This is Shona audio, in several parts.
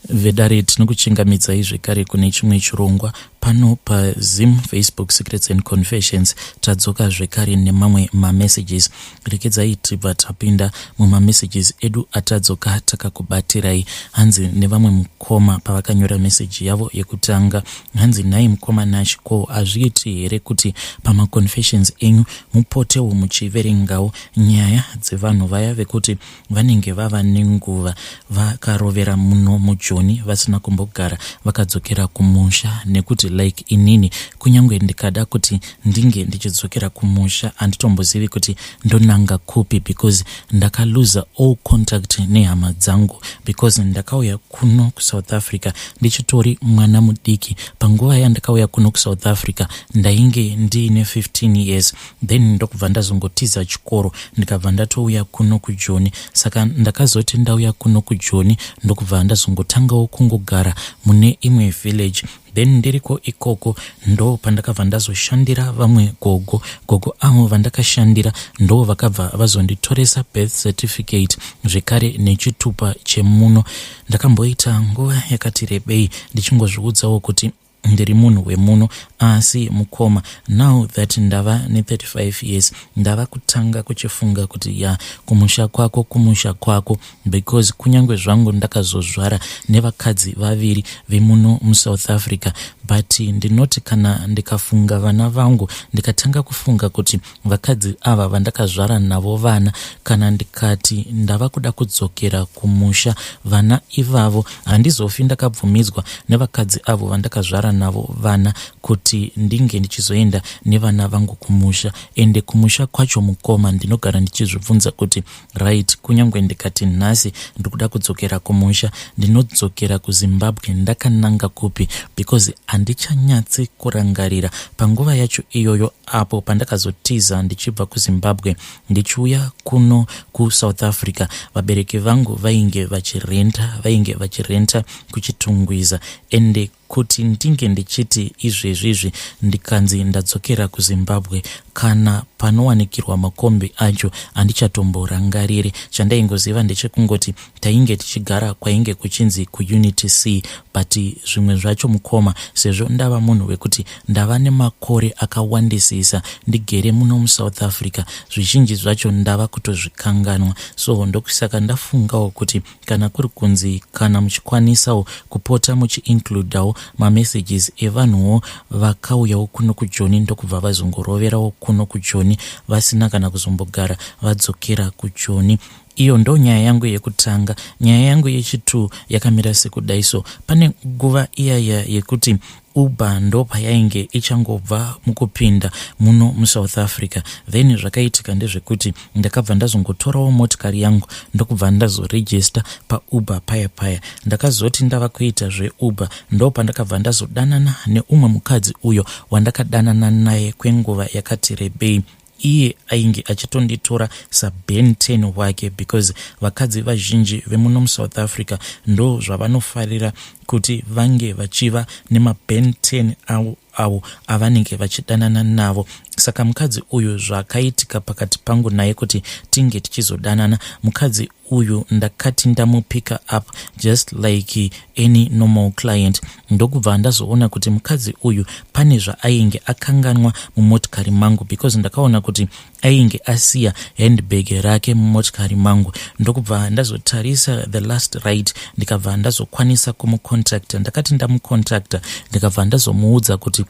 Vedare, tinokuchingamidzai zvekare kune chimwe chirongwa pano paZim Facebook Secrets and Confessions. Tadzoka zvekare nemamwe mamessages. Rekedzai tibva tapinda mumamessages edu atadzoka takakubatirai. Hanzi nevamwe mukoma pavakanyora meseji yavo yekutanga, hanzi, "Nhai mukoma Nash, ko hazviiti here kuti pamaconfessions enyu mupotewo muchiverengawo nyaya dzevanhu vaya vekuti vanenge vava nenguva vakarovera muno muJoni vasina kumbogara vakadzokera kumusha? Nekuti like inini, kunyange ndikada kuti ndinge ndichidzokera kumusha, handitombozivi kuti ndonanga kupi, because ndakaluza all contact nehama dzangu, because ndakauya kuno kuSouth Africa ndichitori mwana mudiki. Panguva yandakauya kuno kuSouth Africa ndainge ndiine 15 years. Then ndokubva ndazongotiza chikoro, ndikabva ndatouya kuno kuJoni. Saka ndakazoti ndauya kuno kuJoni, ndokubva ndazongotangawo kungogara mune imwe village. Then ndiriko ikoko ndo pandakabva ndazoshandira vamwe gogo. Gogo avo vandakashandira ndo vakabva vazonditoresa birth certificate zvekare nechitupa chemuno. Ndakamboita nguva yakati rebei ndichingozviudzawo kuti ndiri munhu wemuno. Asi mukoma, now that ndava ne35 years, ndava kutanga kuchifunga kuti ya, kumusha kwako kumusha kwako, because kunyange zvangu ndakazozvara nevakadzi vaviri vemuno muSouth Africa, but ndinoti kana ndikafunga vana vangu, ndikatanga kufunga kuti vakadzi ava vandakazvara navo vana, kana ndikati ndava kuda kudzokera kumusha, vana ivavo handizofi ndakabvumidzwa nevakadzi avo vandakazvara navo vana kuti ndinge ndichizoenda nevana vangu kumusha. Ende kumusha kwacho, mukoma, ndinogara ndichizvibvunza kuti right, kunyange ndikati nhasi ndikuda kudzokera kumusha, ndinodzokera kuZimbabwe ndakananga kupi? Because handichanyatsi kurangarira panguva yacho iyoyo apo pandakazotiza ndichibva kuZimbabwe ndichiuya kuno kuSouth Africa. Vabereki vangu vainge vachirenta kuChitungwiza. Ende kuti ndinge ndichiti izvezvizvi ndikanzi ndadzokera kuZimbabwe, kana panowanikirwa makombi acho handichatomborangariri. Chandaingoziva ndechekungoti tainge tichigara kwainge kuchinzi kuUnit C. But zvimwe zvacho, mukoma, sezvo ndava munhu wekuti ndava nemakore akawandisisa ndigere muno muSouth Africa, zvizhinji zvacho ndava kutozvikanganwa. So ndokusaka ndafungawo kuti kana kuri kunzi kana muchikwanisawo kupota muchiincludawo mamessages evanhuwo vakauyawo kuno kuJoni, ndokubva vazongoroverawo kuno kuJoni vasina kana kuzombogara vadzokera kuJoni. Iyo ndo nyaya yangu yekutanga. Nyaya yangu yechi2 yakamira sekudai. So pane nguva iyaya yekuti Uber ndo payainge ichangobva mukupinda muno muSouth Africa. Then zvakaitika ndezvekuti ndakabva ndazongotorawo motikari yangu, ndokubva ndazorejista paUber paya paya. Ndakazoti ndava kuita zveUber, ndo pandakabva ndazodanana neumwe mukadzi uyo wandakadanana naye kwenguva yakati rebei. Iye ainge achitonditora saBen 10 wake, because vakadzi vazhinji vemuno muSouth Africa ndo zvavanofarira, kuti vange vachiva nemaBen 10 avo avo avanenge vachidanana navo. Saka mukadzi uyu, zvakaitika pakati pangu naye kuti tinge tichizodanana, mukadzi uyu ndakati ndamupicka up just like any normal client, ndokubva ndazoona kuti mukadzi uyu pane zvaainge akanganwa mumotikari mangu, because ndakaona kuti ainge asiya handbag rake mumotikari mangu. Ndokubva ndazotarisa the last ride, ndikabva ndazokwanisa kumucontacta. Ndakati ndamucontacta, ndikabva ndazomuudza kuti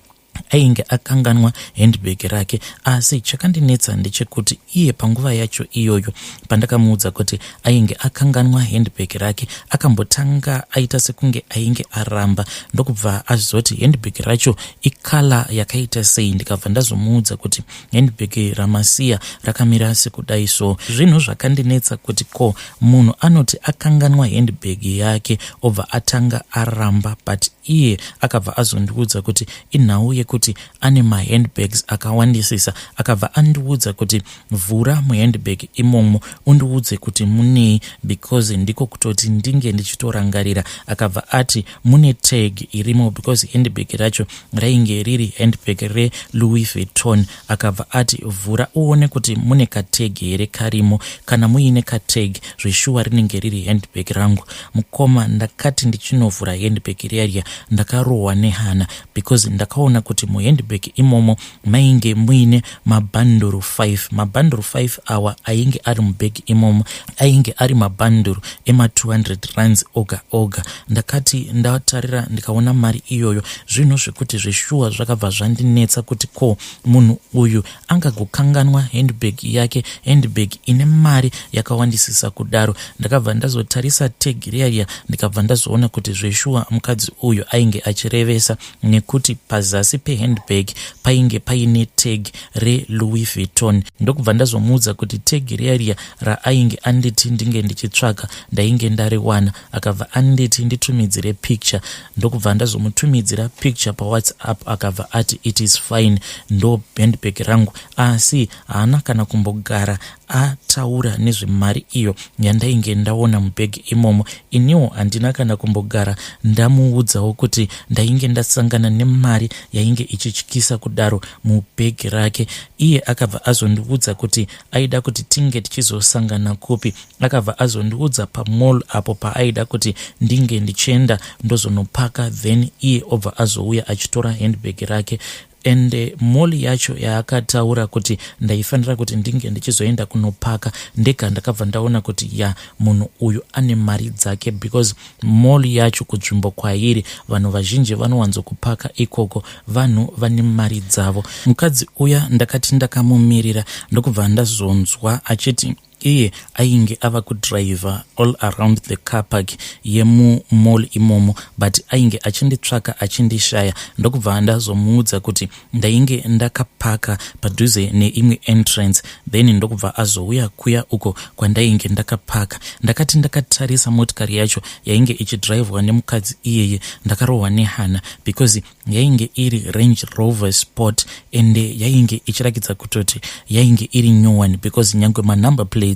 ainge akanganwa handbag rake. Asi chakandinetsa ndechekuti iye panguva yacho iyoyo pandakamuudza kuti ainge akanganwa handbag rake, akambotanga aita sekunge ainge aramba, ndokubva azoti handbag racho icolour yakaita sei. Ndikabva ndazomuudza kuti handbag ramasiya rakamira sekudai. So zvinhu zvakandinetsa kuti ko munhu anoti akanganwa handbag yake obva atanga aramba? But iye akabva azondiudza kuti inhau yekuti wekuti ane mahandbags akawandisisa. Akabva andiudza kuti vhura muhandbag imomo undiudze kuti munei, because ndiko kutoti ndinge ndichitorangarira. Akabva ati mune tag irimo, because handbag racho rainge riri handbag reLouis Vuitton. Akabva ati vhura uone kuti mune katag here karimo. Kana muine katag, zveshuwa rinenge riri handbag rangu. Mukoma, ndakati ndichinovhura handbag riya riya, ndakarohwa nehana, because ndakaona kuti muhandbag imomo mainge muine mabhanduru 5. Mabhanduru 5 awa ainge ari mubhegi imomo ainge ari mabhanduru ema200 rands oga oga. Ndakati ndatarira, ndikaona mari iyoyo, zvinhu zvekuti zveshuwa zvakabva zvandinetsa kuti ko munhu uyu angagokanganwa handbag yake, handbag ine mari yakawandisisa kudaro? Ndakabva ndazotarisa tag riya riya, ndikabva ndazoona kuti zveshuwa mukadzi uyu ainge achirevesa, nekuti pazasi pehandbag painge paine tag reLouis Vuitton. Ndokubva ndazomuudza kuti tag riya riya raainge anditi ndinge ndichitsvaga ndainge ndariwana. Akabva anditi nditumidzire picture, ndokubva ndazomutumidzira picture paWhatsApp. Akabva ati it is fine, ndo handbag rangu. Asi haana kana kumbogara ataura nezvemari iyo yandainge ndaona mubhegi imomo. Iniwo handina kana kumbogara ndamuudzawo kuti ndainge ndasangana nemari yainge ichityisa kudaro mubhegi rake. Iye akabva azondiudza kuti aida kuti tinge tichizosangana kupi. Akabva azondiudza pamall apo paaida kuti ndinge ndichienda ndozonopaka, then iye obva azouya achitora handbag rake. Ende mall yacho yaakataura kuti ndaifanira kuti ndinge ndichizoenda kunopaka ndega, ndakabva ndaona kuti ya, munhu uyu ane mari dzake, because mall yacho kunzvimbo kwairi, vanhu vazhinji vanowanzokupaka ikoko vanhu vane mari dzavo. Mukadzi uya ndakati ndakamumirira, ndokubva ndazonzwa achiti iye ainge ava kudhiraivha all around the car park yemumall imomo, but ainge achinditsvaka achindishaya. Ndokubva ndazomuudza kuti ndainge ndakapaka padhuze neimwe entrance, then ndokubva azouya kuya uko kwandainge ndakapaka. Ndakati ndakatarisa motikari yacho yainge ichidhiraivhwa nemukadzi iyeye, ndakarohwa nehana, because yainge iri Range Rover Sport, ende yainge ichirakidza kutoti yainge iri new one, because nyange manumber plates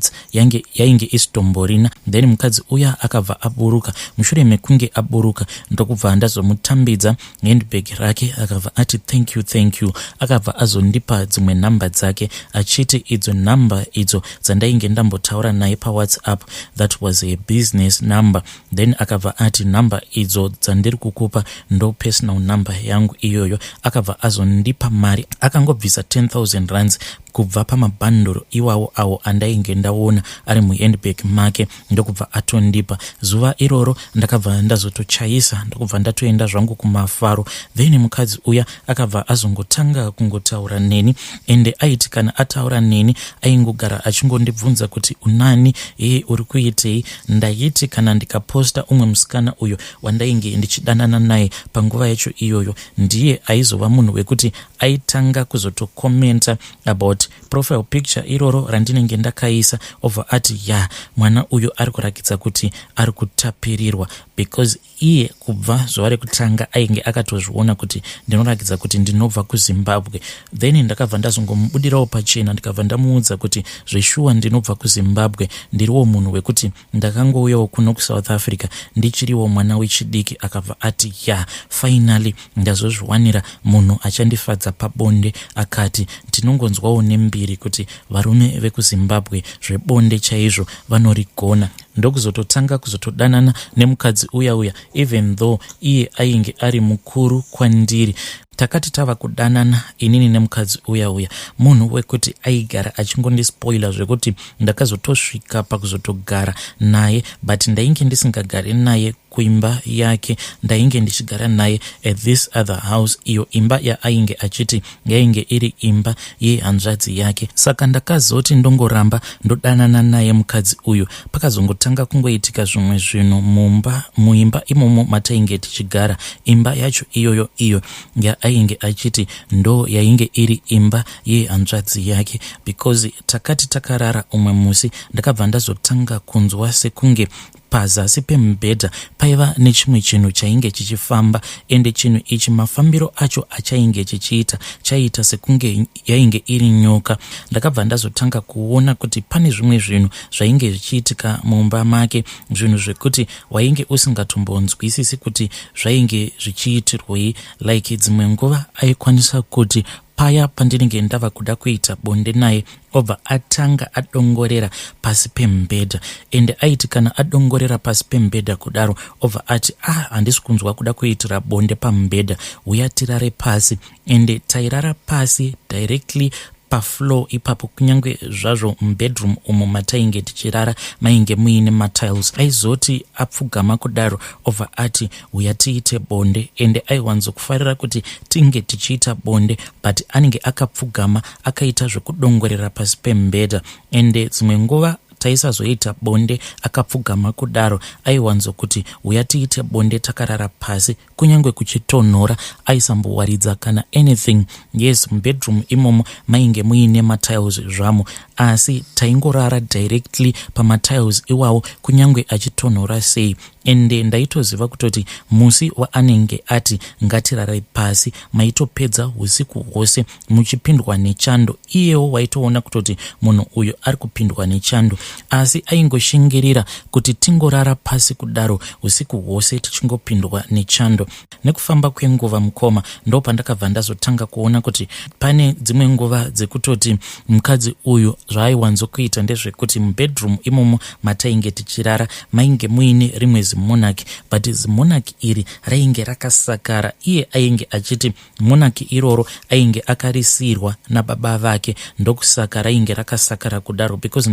yainge isitomborina. Then mukadzi uya akabva aburuka. Mushure mekunge aburuka, ndokubva ndazomutambidza handbag rake. Akabva ati thank you, thank you. Akabva azondipa dzimwe nhamba dzake, achiti idzo nhamba idzo dzandainge ndambotaura naye paWhatsApp, that was a business number. Then akabva ati nhamba idzo dzandiri kukupa ndo personal number yangu iyoyo. Akabva azondipa mari, akangobvisa 10,000 rands kubva pamabhanduru iwawo awo andainge ndaona ari muhandbag make, ndokubva atondipa. Zuva iroro ndakabva ndazotochaisa, ndokubva ndatoenda zvangu kumafaro. Then mukadzi uya akabva azongotanga kungotaura neni, ende aiti kana ataura neni aingogara achingondibvunza kuti unani, iye uri kuitei. Ndaiti kana ndikaposta umwe musikana uyo wandainge ndichidanana naye panguva yacho iyoyo, ndiye aizova munhu wekuti aitanga kuzotokomenta about profile picture iroro randinenge ndakaisa, obva ati ya, mwana uyu ari kurakidza kuti ari kutapirirwa, because iye kubva zuva rekutanga ainge akatozviona kuti ndinorakidza kuti ndinobva kuZimbabwe. Then ndakabva ndazongomubudirawo pachena, ndikabva ndamuudza kuti zveshuwa ndinobva kuZimbabwe, ndiriwo munhu wekuti ndakangouyawo kuno kuSouth Africa ndichiriwo mwana wechidiki. Akabva ati ya, finally ndazozviwanira munhu achandifadza pabonde. Akati ndinongonzwawo nembiri kuti varume vekuZimbabwe zvebonde chaizvo vanorigona. Ndokuzototanga kuzotodanana nemukadzi uya uya, even though iye ainge ari mukuru kwandiri. Takati tava kudanana inini nemukadzi uya uya, munhu wekuti aigara achingondispoila, zvekuti ndakazotosvika pakuzotogara naye, but ndainge ndisingagari naye kuimba yake. Ndainge ndichigara naye at this other house, iyo imba yaainge achiti yainge iri imba yehanzvadzi yake. Saka ndakazoti ndongoramba ndodanana naye mukadzi uyu. Pakazongotanga kungoitika zvimwe zvinhu mumba, muimba imomo matainge tichigara, imba yacho iyoyo, iyo yaainge achiti ndo yainge iri imba yehanzvadzi yake, because takati takarara umwe musi, ndakabva ndazotanga kunzwa sekunge Pazasi pemubhedha paiva nechimwe chinhu chainge chichifamba, ende chinhu ichi mafambiro acho achainge chichiita chaiita sekunge yainge iri nyoka. Ndakabva ndazotanga kuona kuti pane zvimwe zvinhu zvainge zvichiitika mumba make, zvinhu zvekuti wainge usingatombonzwisisi kuti zvainge zvichiitirwei. Like dzimwe nguva aikwanisa kuti paya pandinenge ndava kuda kuita bonde naye, obva atanga adongorera pasi pemubhedha. Ende aiti kana adongorera pasi pemubhedha kudaro, obva ati, "Ah, handisi kunzwa kuda kuitira bonde pamubhedha, uya tirare pasi." Ende tairara pasi directly pafloor ipapo, kunyange zvazvo mubedroom umo matainge tichirara mainge muine matiles. Aizoti apfugama kudaro, obva ati, "Uya tiite bonde." Ende aiwanzokufarira kuti tinge tichiita bonde, but anenge akapfugama akaita zvekudongorera pasi pemubhedha. Ende dzimwe nguva taisazoita bonde akapfugama kudaro, aiwanzokuti, "Uya tiite bonde takarara pasi." Kunyange kuchitonhora, aisambowaridza kana anything. Yes, mubedroom imomo mainge muine matiles zvamo, asi taingorara directly pamatiles iwawo, kunyange achitonhora sei. Ende ndaitoziva kutoti musi waanenge ati ngatirare pasi, maitopedza usiku hwose muchipindwa nechando. Iyewo waitoona kutoti munhu uyu ari kupindwa nechando, asi aingoshingirira kuti tingorara pasi kudaro usiku hwose tichingopindwa nechando. Nekufamba kwenguva, mukoma, ndo pandakabva ndazotanga kuona kuti pane dzimwe nguva dzekutoti mukadzi uyu zvaaiwanzokuita ndezvekuti mubedroom imomo matainge tichirara mainge muine rimwe zimonaki, but zimonaki iri rainge rakasakara. Iye ainge achiti monaki iroro ainge akarisiyirwa nababa vake, ndokusaka rainge rakasakara kudaro. Because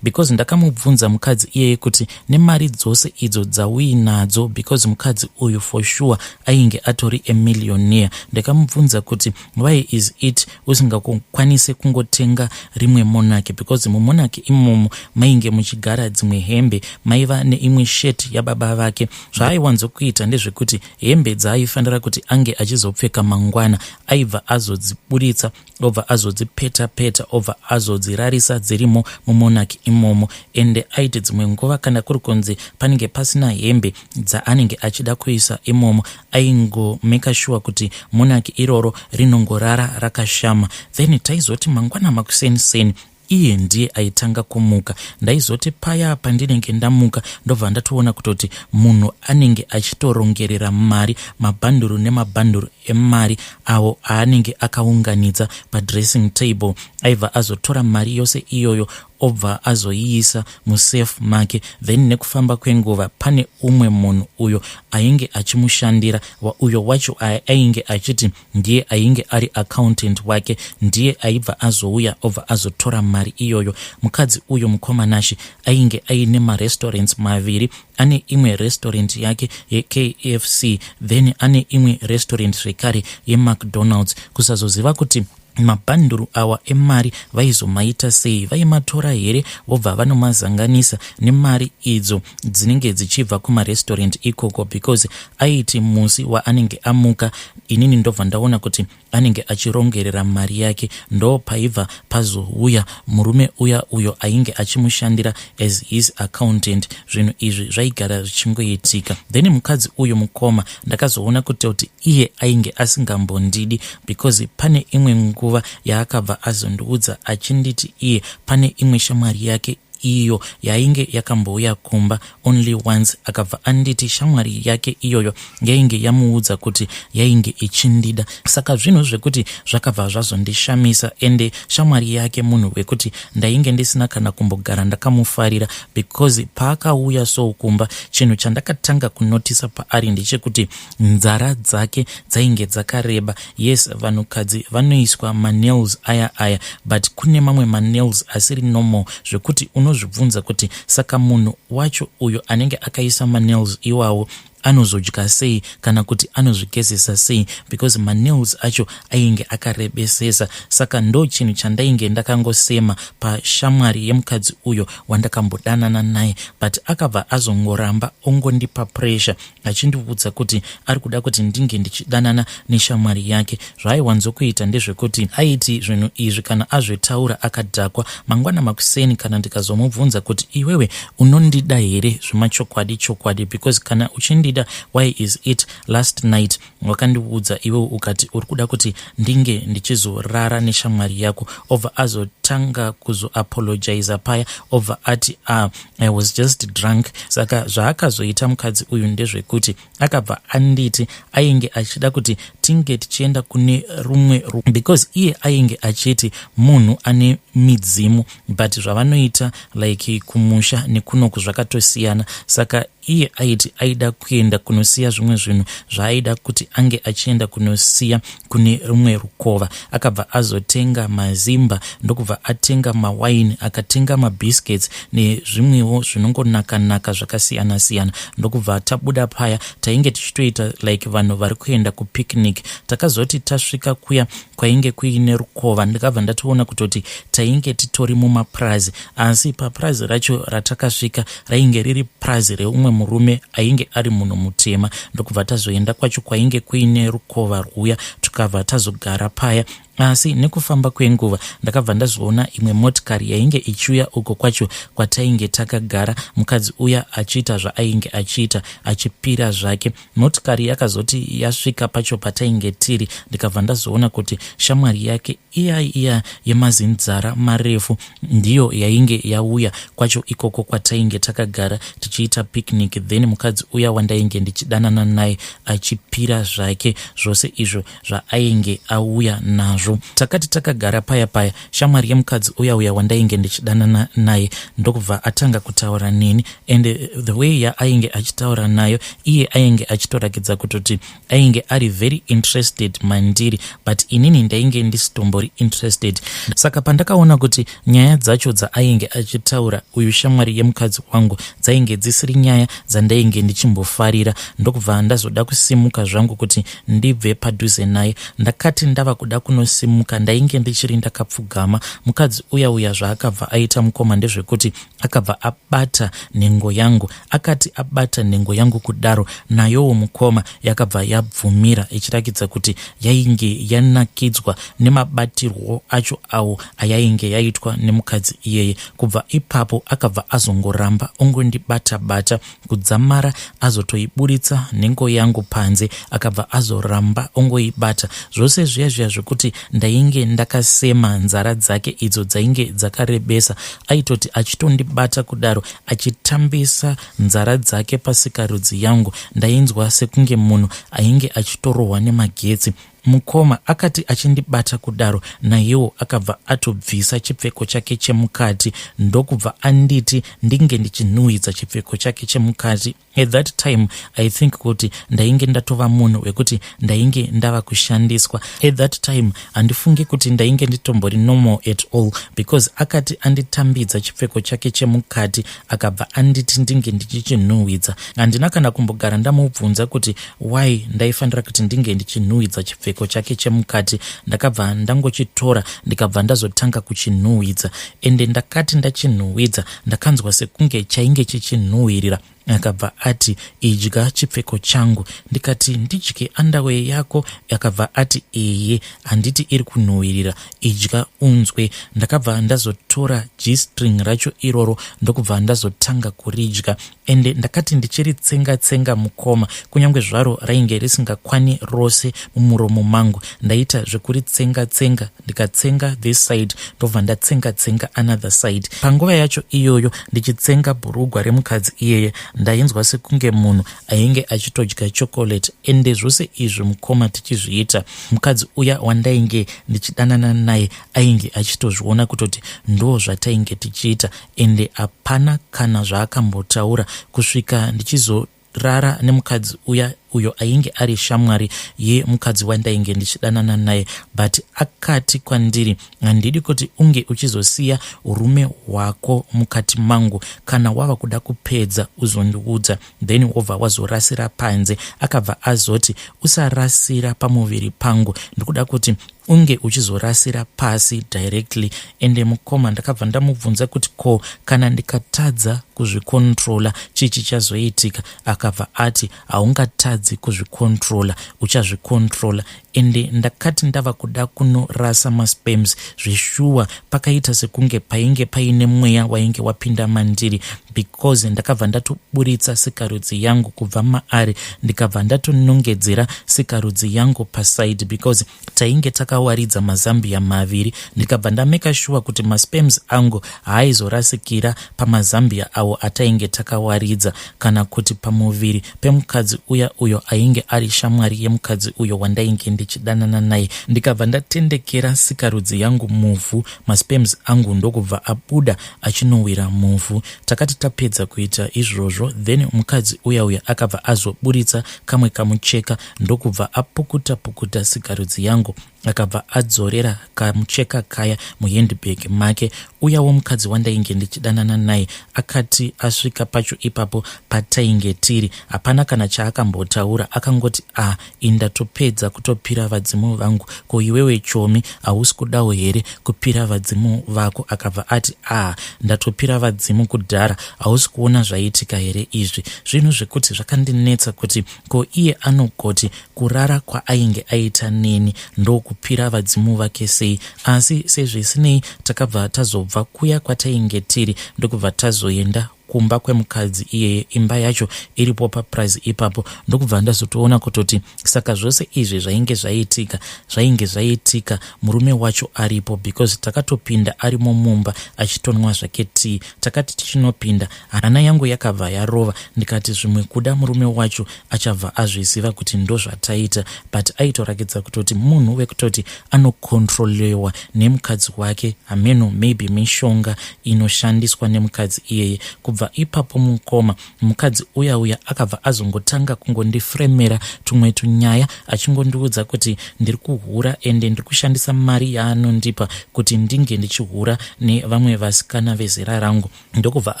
ndakamubvunza mukadzi iyeye kuti nemari dzose idzo dzauinadzo, because mukadzi uyu for sure ainge atori amillionaire, ndakamubvunza kuti why is it usingakwanisi kungotenga rimwe monaki? Because mumonaki imomo mainge muchigara dzimwe hembe, maiva neimwe shirt yababa vake. Zvaaiwanzokuita ndezvekuti hembe dzaaifanira kuti ange achizopfeka mangwana, aibva azodziburitsa, obva azodzipeta peta, obva azodzirarisa dzirimo mumonaki imomo. Ende aiti dzimwe nguva kana kuri kunzi panenge pasina hembe dzaanenge achida kuisa imomo, aingomake sure kuti monaki iroro rinongorara rakashama. Then taizoti mangwana makuseniseni, iye ndiye aitanga kumuka. Ndaizoti paya pandinenge ndamuka, ndobva ndatoona kutoti munhu anenge achitorongerera mari, mabhanduru nemabhanduru emari awo aanenge akaunganidza padressing table. Aibva azotora mari yose iyoyo, obva azoiisa musafe make. Then nekufamba kwenguva, pane umwe munhu uyo ainge achimushandira, uyo wacho ainge achiti ndiye ainge ari accountant wake, ndiye aibva azouya, obva azotora mari iyoyo. Mukadzi uyo, mukoma Nashi, ainge aine marestaurants maviri. Ane imwe restaurant yake yeKFC, then ane imwe restaurant zvekare yeMcDonald's. Kusazoziva kuti mabhanduru awa emari vaizomaita sei, vaimatora here vobva vanomazanganisa nemari idzo dzinenge dzichibva kumarestaurant ikoko? Because aiti musi waanenge amuka, inini ndobva ndaona kuti anenge achirongerera mari yake. Ndo paibva pazouya murume uya uyo ainge achimushandira as his accountant. Zvinhu izvi zvaigara zvichingoitika. Then mukadzi uyu, mukoma, ndakazoona kuti iye ainge asingambondidi, because pane imwe nguva yaakabva azondiudza achinditi iye pane imwe shamwari yake iyo yainge yakambouya kumba only once. Akabva anditi shamwari yake iyoyo yainge yamuudza kuti yainge ichindida. Saka zvinhu zvekuti zvakabva zvazondishamisa. Ende shamwari yake munhu wekuti ndainge ndisina kana kumbogara ndakamufarira, because paakauya so kumba, chinhu chandakatanga kunotisa paari ndechekuti nzara dzake dzainge dzakareba. Yes, vanhukadzi vanoiswa manails aya aya, but kune mamwe manails asiri normal, zvekuti unozvibvunza kuti saka munhu wacho uyo anenge akaisa manails iwawo Anozodya sei kana kuti anozvigezesa sei, because manails acho ainge akarebesesa. Saka ndo chinhu chandainge ndakangosema pashamwari yemukadzi uyo wandakambodanana naye. But akabva azongoramba ongondipa pressure, achindiudza kuti ari kuda kuti ndinge ndichidanana neshamwari yake. Zvaaiwanzokuita ndezvekuti aiti zvinhu izvi kana azvitaura akadhakwa, mangwana makuseni kana ndikazomubvunza kuti, "Iwewe unondida here zvemachokwadi chokwadi? Because kana uchindida, why is it last night wakandiudza iwewe ukati uri kuda kuti ndinge ndichizorara neshamwari yako?" Obva azotanga kuzoapologiza paya, obva ati, "Ah, I was just drunk." Saka zvaakazoita mukadzi uyu ndezvekuti akabva anditi ainge achida kuti tinge tichienda kune rumwe, because iye ainge achiti munhu ane midzimu, but zvavanoita like kumusha nekunoku zvakatosiyana. Saka iye aiti aida kuenda kunosiya zvimwe zvinhu zvaaida kuti ange achienda kunosiya kune rumwe rukova. Akabva azotenga mazimba, ndokubva atenga mawaini, akatenga mabiscuits nezvimwewo zvinongonaka-naka zvakasiyana-siyana. Ndokubva tabuda paya. Tainge tichitoita like vanhu vari kuenda kupicnic. Takazoti tasvika kuya kwainge kuine rukova, ndikabva ndatoona kutoti tainge titori mumapurazi, asi papurazi racho ratakasvika rainge riri purazi reumwe murume ainge ari munhu mutema. Ndokubva tazoenda kwacho kwainge kuine rukova rwuya, tukabva tazogara paya. Asi nekufamba kwenguva ndakabva ndazoona imwe motikari yainge ichiuya uko kwacho kwatainge takagara, mukadzi uya achiita zvaainge achiita, achipira zvake. Motikari yakazoti yasvika pacho patainge tiri, ndikabva ndazoona kuti shamwari yake iya iya yemazinzara marefu ndiyo yainge yauya kwacho ikoko kwatainge takagara tichiita picnic. Then mukadzi uya wandainge ndichidanana naye achipira zvake zvose izvo zvaainge auya nazvo. Takati takagara paya paya, shamwari yemukadzi uya uya wandainge ndichidanana naye ndokubva atanga kutaura neni, and the way yaainge achitaura nayo, iye ainge achitorakidza kutoti ainge ari very interested mandiri, but inini ndainge ndisitombori interested. Saka pandakaona kuti nyaya dzacho dzaainge achitaura uyu shamwari yemukadzi wangu dzainge dzisiri nyaya dzandainge ndichimbofarira, ndokubva ndazoda kusimuka zvangu kuti ndibve padhuze naye. Ndakati ndava kuda kunosimuka, ndainge ndichiri ndakapfugama, mukadzi uya uya zvaakabva aita, mukoma, ndezvekuti akabva abata nhengo yangu. Akati abata nhengo yangu kudaro, nayowo, mukoma, yakabva yabvumira, ichirakidza kuti yainge yanakidzwa nemabatirwo acho awo ayainge yaitwa nemukadzi iyeye. Kubva ipapo akabva azongoramba ongondibata-bata kudzamara azotoiburitsa nhengo yangu panze. Akabva azoramba ongoibata zvose zviya zviya zvekuti ndainge ndakasema nzara dzake idzo dzainge dzakarebesa. Aitoti achitondibata kudaro, achitambisa nzara dzake pasikarudzi yangu, ndainzwa sekunge munhu ainge achitorohwa nemagetsi, mukoma. Akati achindibata kudaro, naiyewo akabva atobvisa chipfeko chake chemukati, ndokubva anditi ndinge ndichinhuhwidza chipfeko chake chemukati. At that time I think kuti ndainge ndatova munhu wekuti ndainge ndava kushandiswa. At that time handifungi kuti ndainge nditombori normal at all, because akati anditambidza chipfeko chake chemukati, akabva anditi ndinge ndichichinhuhwidza. Handina kana kumbogara ndamubvunza kuti why ndaifanira kuti ndinge ndichinhuhwidza chipfeko chake chemukati. Ndakabva ndangochitora, ndikabva ndazotanga kuchinhuhwidza. Ende ndakati ndachinhuhwidza, ndakanzwa sekunge chainge chichinhuhwirira. Akabva ati, "Idya chipfeko changu." Ndikati, "Ndidye underwear yako?" Akabva ati, "Eye, handiti iri kunhuhwirira? Idya unzwe." Ndakabva ndazotora G-string racho iroro, ndokubva ndazotanga kuridya. Ende ndakati ndichiritsenga tsenga, mukoma, kunyange zvaro rainge risingakwani rose mumuromo mangu, ndaita zvekuritsenga tsenga. Ndikatsenga this side, ndobva ndatsenga tsenga another side. Panguva yacho iyoyo, ndichitsenga bhurugwa remukadzi iyeye, ndainzwa sekunge munhu ainge achitodya chocolate. Ende zvose izvi, mukoma, tichizviita, mukadzi uya wandainge ndichidanana naye ainge achitozviona kutoti ndo zvatainge tichiita, ende hapana kana zvaakambotaura kusvika ndichizorara nemukadzi uya. uyo ainge ari shamwari yemukadzi wandainge ndichidanana naye, but akati kwandiri, "Handidi kuti unge uchizosiya urume hwako mukati mangu. Kana wava kuda kupedza, uzondiudza, then wobva wazorasira panze." Akabva azoti, "Usarasira pamuviri pangu, ndikuda kuti unge uchizorasira pasi directly." Ende mukoma, ndakabva ndamubvunza kuti, "Ko kana ndikatadza kuzvikontrola, chii chichazoitika?" Akabva ati, "Haungatadzi kuzvikontrola, uchazvikontrola." Ende ndakati ndava kuda kunorasa masperms, zveshuwa pakaita sekunge painge paine mweya wainge wapinda mandiri, because ndakabva ndatoburitsa sikarudzi yangu kubva maari, ndikabva ndatonongedzera sikarudzi yangu paside, because tainge takawaridza mazambiya maviri. Ndikabva ndameka sure kuti masperms angu haaizorasikira pamazambiya awo atainge takawaridza, kana kuti pamuviri pemukadzi uya uyo ainge ari shamwari yemukadzi uyo wandainge ndichidanana naye. Ndikabva ndatendekera sikarudzi yangu muvhu, masperms angu ndokubva abuda achinowira muvhu. Takati tapedza kuita izvozvo, then mukadzi uya uya akabva azoburitsa kamwe kamucheka, ndokubva apukuta pukuta sikarudzi yangu, akabva adzorera kamucheka kaya muhandbag make. Uyawo mukadzi wandainge ndichidanana naye akati asvika pacho ipapo patainge tiri, hapana kana chaakambotaura. Akangoti, "A ah, indatopedza kutopira vadzimu vangu. Ko iwewe chomi, hausi kudawo here kupira vadzimu vako?" Akabva ati, "A ah, ndatopira vadzimu kudhara. Hausi kuona zvaitika here izvi?" Zvinhu zvekuti zvakandinetsa kuti ko iye anogoti kurara kwaainge aita neni ndokupira vadzimu vake sei? Asi sezvisinei, takabva tazobva kuya kwatainge tiri, ndokubva tazoenda kumba kwemukadzi iyeye. Imba yacho iripo papurazi ipapo. Ndokubva ndazotoona kutoti saka zvose izvi zvainge zvaitika, zvainge zvaitika murume wacho aripo, because takatopinda arimo mumba achitonwa zvake tii. Takati tichinopinda, hana yangu yakabva yarova. Ndikati zvimwe kuda murume wacho achabva azviziva kuti ndozvataita, but aitorakidza kutoti munhu wekutoti anokontrolewa nemukadzi wake. Hameno, maybe mishonga inoshandiswa nemukadzi iyeye. Kubva ipapo mukoma, mukadzi uya uya akabva azongotanga kungondifremera tumwe tunyaya, achingondiudza kuti ndiri kuhura, ende ndiri kushandisa mari yaanondipa kuti ndinge ndichihura nevamwe vasikana vezera rangu. Ndokubva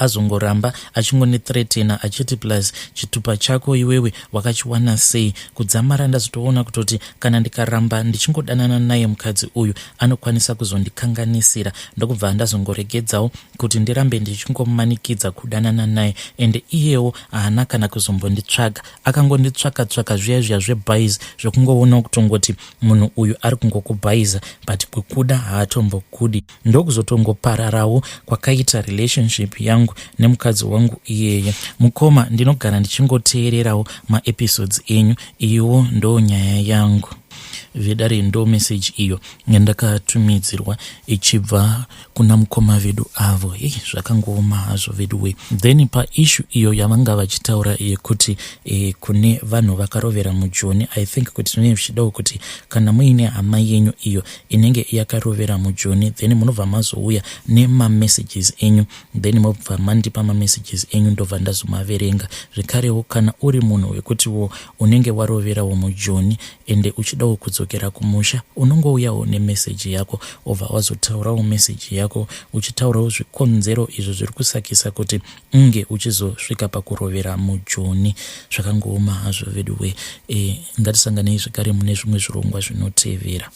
azongoramba achingondithreatena, achiti, "Plus chitupa chako iwewe wakachiwana sei?" Kudzamara ndazotoona kutoti kana ndikaramba ndichingodanana naye mukadzi uyu, anokwanisa kuzondikanganisira. Ndokubva ndazongoregedzawo kuti ndirambe ndichingomanikidza kudanana naye. Ende iyewo haana kana kuzombonditsvaga. Akangonditsvaka tsvaka zviya zviya zvebhais, zvekungoona kutongoti munhu uyu ari kungokubhaiza, but kwekuda haatombokudi. Ndokuzotongopararawo kwakaita relationship yangu nemukadzi wangu iyeye. Mukoma, ndinogara ndichingoteererawo maepisodes enyu. Iwo ndo nyaya yangu. Vedare, ndo meseji iyo yandakatumidzirwa ichibva kuna mukoma vedu avo. Hei, zvakangooma hazvo vedu we. Then paissue iyo yavanga vachitaura yekuti kune vanhu vakarovera mujoni, I think kuti zvinenge zvichidawo kuti kana muine hama yenyu iyo inenge yakarovera mujoni, then munobva mazouya nemamessages enyu, then mobva mandipa mamessages enyu, ndobva ndazomaverenga zvekarewo. Kana uri munhu wekutiwo unenge waroverawo mujoni ende uchidawo kudzokera kumusha, unongouyawo nemeseji yako, obva wazotaurawo meseji yako, uchitaurawo zvikonzero izvo zviri kusakisa kuti unge uchizosvika pakurovera mujoni. Zvakangooma hazvo veduwe. Ngatisanganei zvekare mune zvimwe zvirongwa zvinotevera.